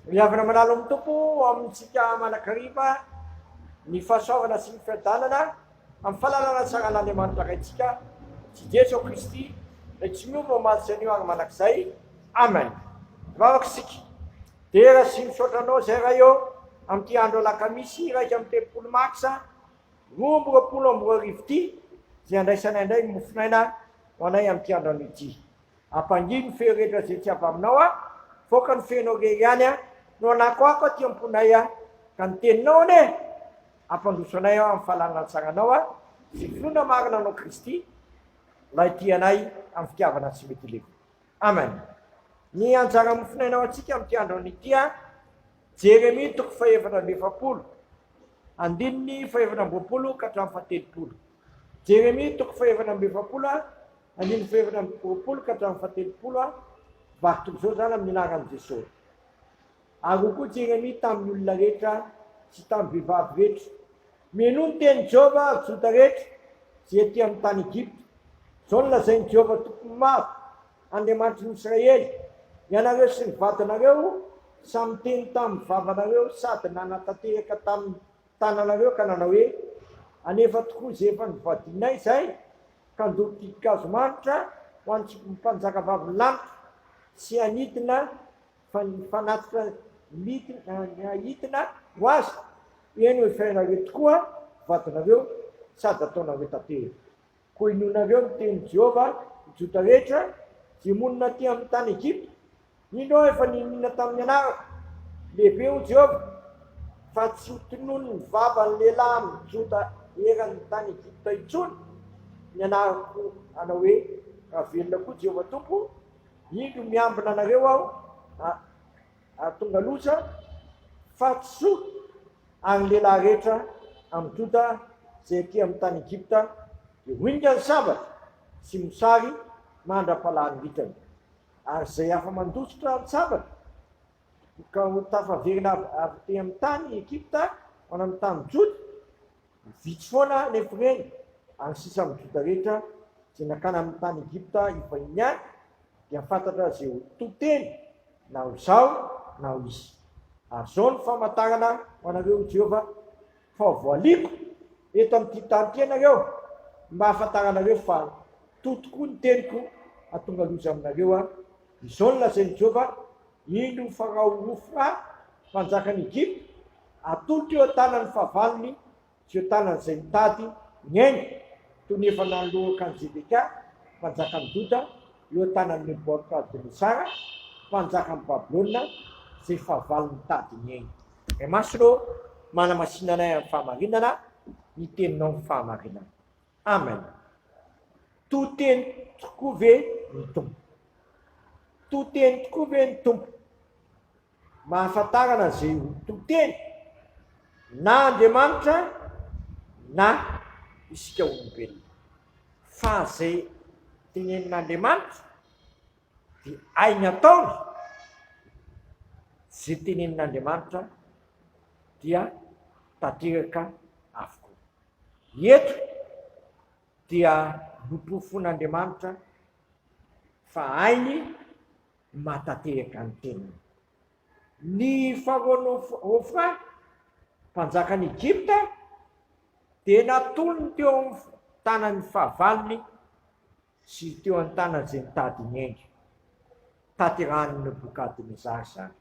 Ry havana malala amin'ny Tompo, ho amintsika mandrakariva ny fahasoavana sy ny fiadanana amin'ny fahalalana tsara an'Andriamanitra Raintsika sy Jeso Kristy, Ilay tsy miova omaly sy anio ary mandrakizay. Amen. Mivavaka isika. Dera sy misaotra Anao izay Ray ô, amin'ity andro alakamisy 31 marsa 2022 ity, izay andraisanay indray ny mofon'aina ho anay amin'ity andro anio ity. Ampangino ny feo rehetra izay tsy avy aminao aho, Voaka ny feonao irery ihany aho, no anakoako aty am-ponay aho, ka ny teninao anie hampandroso anay aho amin'ny fahalalana tsaranao aho, sy finoana marina anao Kristy, Ilay tia anay amin'ny fitiavana tsy mety levona. Amen. Ny anjara mofonaina ho antsika amin'ity andro anio ity an, Jeremia toko faha-44, andininy faha-24 ka hatramin'ny faha-30. Jeremia toko faha-44 an, Andininy faha-24 ka hatramin'ny faha-30 a, Vaky toy izao izany amin'ny anaran'i Jesosy. Ary hoy koa Jeremia tamin'ny olona rehetra sy tamin'ny vehivavy rehetra, Mihainoa ny tenin'i Jehovah, ry Joda rehetra izay atỳ amin'ny tany Egypta. Izao no lazain'i Jehovah Tompon'ny maro, Andriamanitry ny Israely, Ianareo sy ny vadinareo samy niteny tamin'ny vavanareo sady nanatanteraka tamin'ny tananareo ka nanao hoe, Anefa tokoa izay efa novadinay izay, ka handoro ditin-kazo manitra ho an'ny mpanjakavavin'ny lanitra, sy hanidina fa ny fanatitra midina ho azy, eny ho efainareo tokoa vadinareo sady hataonareo tanteraka. Koa inoanareo ny tenin'i Jehovah, ry Joda rehetra, izay monina atỳ amin'ny tany Egypta, Indro aho efa niniana tamin'ny anarako, Lehibe hoy Jehovah, fa tsy ho tononin'ny vavan'ny lehilahy amin'ny Joda eran'ny tany Egypta intsony ny anarako hanao hoe, Raha velona koa Jehovah Tompo, indro miambina anareo aho hahatonga loza, fa tsy soa, ary ny lehilahy rehetra amin'ny Joda izay aty amin'ny tany Egypta dia ho ingan'ny sabatra sy mosary mandra-pahalany ritrany. Ary izay afa-mandositra an-tsabatra ka ho tafaverina avy teny amin'ny tany Egypta ho any amin'ny tany Joda, ho vitsy foana anefa ireny, ary ny sisa amin'ny Joda rehetra izay nakana amin'ny tany Egypta hivahiny any, dia hahafantatra izay ho to teny, na ho izaho na ho izy. Ary izao no famantarana ho anareo, hoy Jehovah, fa ho voaliko eto amin'ity tany ity ianareo, mba hahafantaranareo fa to tokoa ny teniko hahatonga loza aminareo aho. Izao no lazain'i Jehovah, Indro Farao Hofra, mpanjakan'i Egypta, atolotro eo an-tanan'ny fahavalony sy eo an-tanan'izay mitady ny ainy, toy ny efa nanolorako an'i Zedekia, mpanjakan'i Joda, eo an-tanan'i Nebokadnezara, mpanjakan'i Babylona, izay fahavalo mitady ny ainy. Ray Masina ô, manamasina anay amin'ny fahamarinana, ny teninao ny fahamarinana. Amen. To teny tokoa ve ny Tompo? To teny tokoa ve ny Tompo? Mahafantarana izay ho to teny na Andriamanitra na isika olombelona. Fa izay tenenin'Andriamanitra dia hainy ataony, izay tenenin'Andriamanitra dia tanteraka avokoa. Eto dia noporofoin'Andriamanitra fa hainy ny mahatanteraka ny teniny. Ny Faraona Hofra, mpanjakan'i Egypta, dia natolony teo amin'ny tanan'ny fahavalony sy teo an-tanan'izay nitady ny ainy. Tanterahin'i Nebokadnezara izany,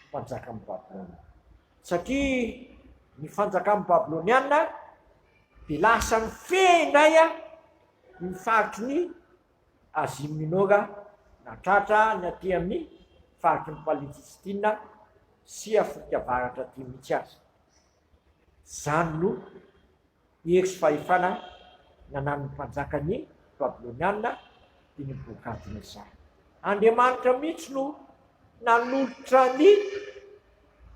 mpanjakan'i Babylona. Satria ny fanjakan'ny Babyloniana dia lasa nifehy indray ny faritry ny Asia Minora, nahatratra ny aty amin'ny faritry ny Palestina sy Afrika Avaratra aty mihitsy aza. Izany no hery sy fahefana nananan'ny mpanjakan'ny Babyloniana, dia Nebokadnezara. Andriamanitra mihitsy no nanolotra ny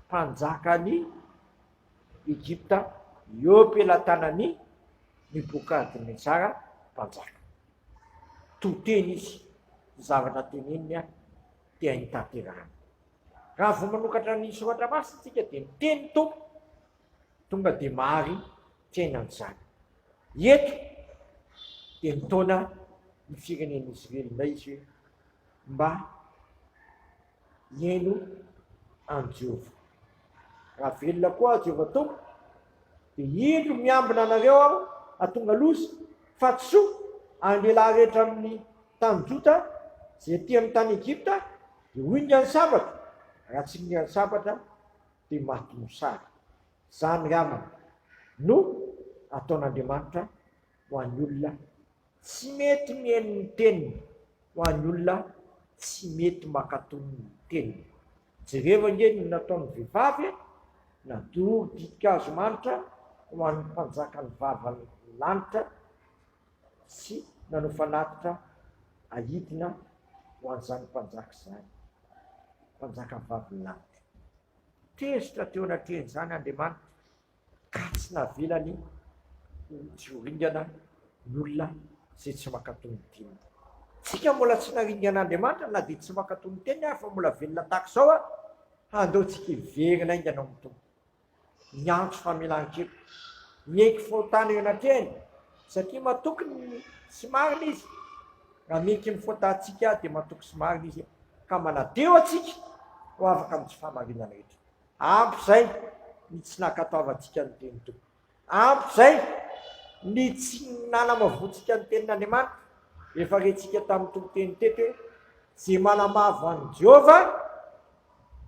mpanjakan'i Egypta eo am-pelatanan'i Nebokadnezara mpanjaka. To teny izy, ny zavatra teneniny dia hainy tanterahana. Raha vao manokatra ny soratra masina isika dia miteny ny Tompo, tonga dia mahary fiainana izany. Eto dia mitaona ny firenen'i Israely indray izy hoe mba hihaino. an'i Jehovah. Raha velona koa aho, Jehovah Tompo, dia indro miambina anareo aho hahatonga loza, fa tsy soa, ary ny lehilahy rehetra amin'ny tany Joda izay aty amin'ny tany Egypta dia ho ringan'ny sabatra, raha tsy ringan'ny sabatra dia maty mosary. Izany ry havana no ataon'Andriamanitra ho an'ny olona tsy mety mihaino ny teniny, ho an'ny olona tsy mety mankatò ny teniny. Jerevo ange ny nataon'ny vehivavy e, nadoro ditin-kazo manitra ho an'ny mpanjakan'ny vavan'ny lanitra sy nanao fanatitra ahidina ho an'izany mpanjaka izany, mpanjakan'ny vavin'ny lanitra. Tezitra teo anatrehan'izany Andriamanitra ka tsy navelany ho tsy ho ringana ny olona izay tsy mankatò ny teniny. Tsika mbola tsy naringan'Andriamanitra na dia tsy mankatò ny teniny ary fa mbola velona tahaka izao a, handao tsika hiverina haingana ao amin'ny Tompo. Miantso famelan-keloka, miaiky fahotana eo anatrehany satria matoky ny sy marina izy. Raha miaiky ny fahotantsika dia matoky sy marina izy ka manadio antsika ho afaka amin'ny tsy fahamarinana rehetra. Ampy izay ny tsy nankatoavantsika ny tenin'ny Tompo. Ampy izay ny tsy nanamavoantsika ny tenin'Andriamanitra. Efa rentsika tamin'ny toriteny teto hoe izay manamavo an'i Jehovah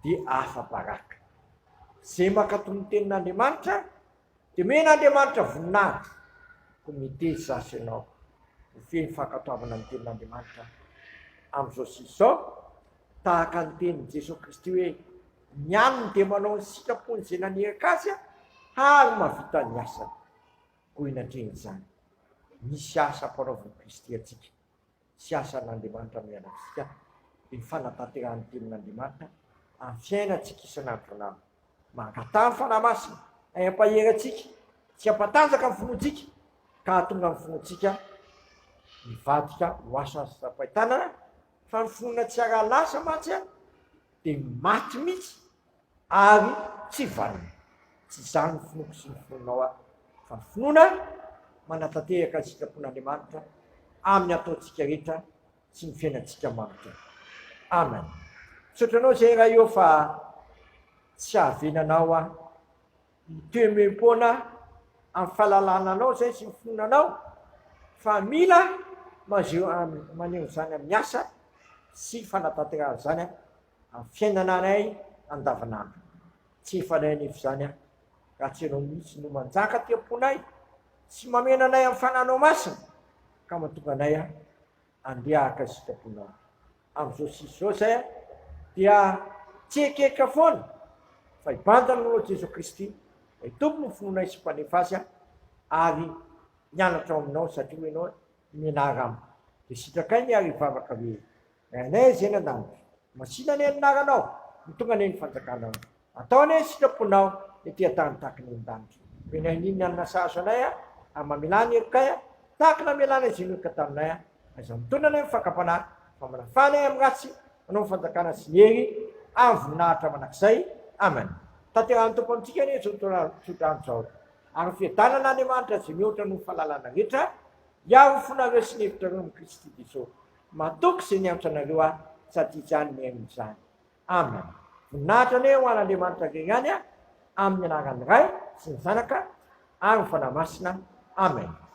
dia afa-baraka. Izay mankatò ny tenin'Andriamanitra dia omen'Andriamanitra voninahitra. Koa meteza aza ianao ho feno fankatoavana ny tenin'Andriamanitra amin'izao sy izao, tahaka ny tenin'i Jesoa Kristy hoe, Ny aniny dia manao ny sitrapon'izay naniraka azy ary mahavita ny asany. Koa inatrehin'izany, misy asa ampanaovin'i Kristy antsika sy asan'Andriamanitra miaina amintsika, dia ny fanatanterahana ny tenin'Andriamanitra amin'ny fiainantsika isan'andro isan'andro. Mangataha ny Fanahy Masina hampahery antsika sy hampatanjaka ny finoantsika ka hahatonga ny finoantsika hivadika ho asa azo tsapain-tanana, fa ny finoana tsy ara-lasa mantsy dia maty mihitsy ary tsy vanona. Tsy izany ny finoako sy ny finoanao aho, fa ny finoana manatanteraka ny sitrapon'Andriamanitra amin'ny ataontsika rehetra sy ny fiainantsika manontolo. Amen. Misaotra anao izay Ray ô fa tsy hahavelana aho mitoemem-poana amin'ny fahalalana anao izay sy ny finoana anao fa mila mazeho maneho izany amin'ny asa sy fanatanterahana izany amin'ny fiainana anay andavanandro. Tsy efanay anefa izany aho raha tsy ianao mihitsy no manjaka aty am-ponay sy mamena anay amin'ny fananao masina ka mahatonga anay andeha araka ny sitraponao. Amin'izao sisa izao izay dia tsy ekeka foana fa hibantana anao Jesoa Kristy, ilay Tompo ny finoanay sy Mpanefa azy ary hianatra ao aminao satria hoy ianao mianara amiko. Dia sitrakay ny ary hivavaka hoe Rainay izay any an-danitra, masina anie ny anaranao, ho tonga anie ny fanjakanao. Atao anie ny sitraponao ety an-tany tahaka ny any an-danitra. Omenay n'inona ny nasahazo anay ary mamelà ny helokay tahaka ny namelànay izay niheloka taminay. Aiza mitondra anay amin'ny fakam-panahy, fa manafaha anay amin'ny ratsy, manao ny fanjakana sy ny hery ary ny voninahitra mandrakizay. Amen. Tanterahin'ny Tompo amintsika anie izao tsodrano izao, ary ny fiadanan'Andriamanitra izay mihoatra noho ny fahalalana rehetra, hiaro ny fonareo sy ny hevitrareo amin'i Kristy Jesosy. Matoky izay niantso anareo aho, sady izany mihaino izany. Amen. Voninahitra anie ho an'Andriamanitra irery ihany, amin'ny anaran'ny Ray sy ny Zanaka ary ny Fanahy Masina. Amen.